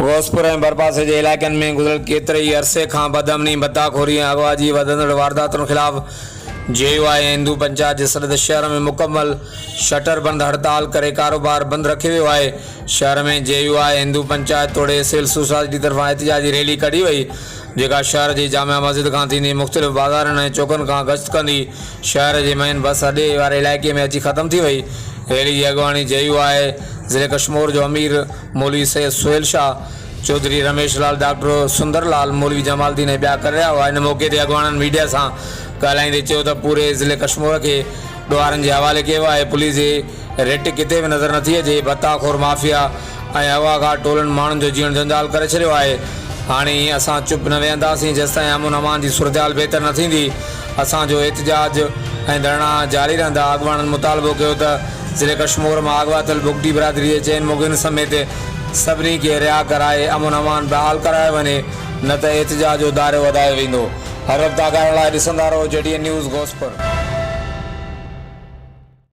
غوثپور ۽ ڀرپاسي جي علائقن ۾ گذريل ڪيتري ئي عرصي کان بدامني، ڀتاخوري ۽ اغوا جي وڌندڙ وارداتن خلاف جي يو آء ۽ هندو پنچائت جي سڏ تي شهر ۾ مڪمل شٽر بند هڙتال ڪري ڪاروبار بند رکيو ويو آهي. شهر ۾ جي يو آء، هندو پنچائت توڙي سول سوسائٽي طرفان احتجاجي ريلي ڪڍي وئي، جيڪا شهر جي جامع مسجد کان ٿيندي مختلف بازارن ۽ چوڪن کان گشت ڪندي شهر جي مين بس اڏي واري علائقي ۾ اچي ختم ٿي وئي. ريلي جي اڳواڻي جي يو آء ضلعي ڪشمور جو امير مولوي سيد سهيل شاهه، چوڌري رميش لال، ڊاڪٽر سندر لال، مولوي جمال الدين ۽ ٻيا ڪري رهيا هئا. ان موقعي تي اڳواڻن ميڊيا سان ڳالهائيندي چيو ته پوري ضلعي ڪشمور کي ڏوهارين جي حوالي ڪيو ويو آهي، پوليس جي رٽ ڪٿي به نظر نٿي اچي، ڀتا خور مافيا ۽ اغواگار ٽولن ماڻهن جو جيئڻ جنجال ڪري ڇڏيو آهي، هاڻي اسان چپ نه ويهنداسين جيستائين امن امان جي صورتحال بهتر نه ٿيندي، اسان جو احتجاج ۽ ڌرڻا جاري رهندا، اڳواڻن مطالبو ڪيو ته ضلعي ڪشمور مان اغوا ٿيل بگٽي برادري جي چئن مغوين سميت سڀني کي رها ڪرائي امن امان بحال ڪرايو وڃي نه ته احتجاج جو دائرو وڌايو ويندو. هر وقت آگاهه رهڻ لاء ڏسندا رهو جي ڊي اين نيوز غوثپور.